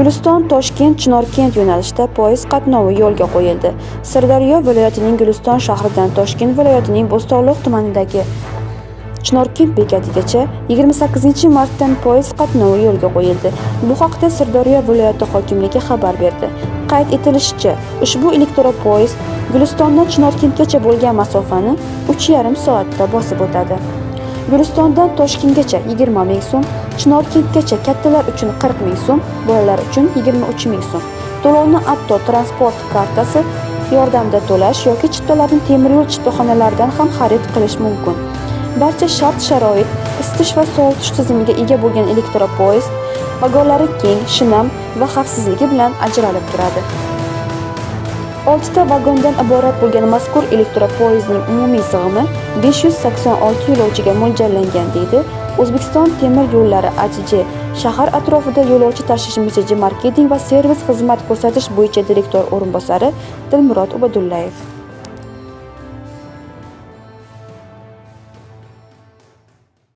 Guliston Toshkent Chinorkent yo'nalishida poyezd qatnovi yo'lga qo'yildi. Sirdaryo viloyatining Guliston shahridan Toshkent viloyatining Bo'stonliq tumanidagi Chinorkent bekatigacha 28-martdan poyezd qatnovi yo'lga qo'yildi. Bu haqda Sirdaryo viloyati hokimligi xabar berdi. Qayd etilishicha, ushbu elektropoyezd Gulistondan Chinorkentgacha bo'lgan masofani 3,5 soatda bosib o'tadi. Gulistondan Toshkentgacha 20 ming so'm, Chinorkentgacha kattalar uchun 40 ming so'm, bolalar uchun 23 ming so'm. To'lovni Atto transport kartasi yordamida to'lash yoki chiptalarni temir yo'l chiptaxonalaridan ham xarid qilish mumkin. Barcha shart-sharoit, isitish va sovutish tizimiga ega bo'lgan elektropoyezd vagonlari keng, shinam va xavfsizligi bilan ajralib turadi. 6 ta vagondan iborat bo'lgan mazkur elektropoyezdning umumiy sig'imi 586 yo'lovchiga mo'ljallangan, deydi O'zbekiston temir yo'llari AJ shahar atrofida yo'lovchi tashish MChJ marketing va servis xizmat ko'rsatish bo'yicha direktor o'rinbosari Dilmurod Ubadullayev.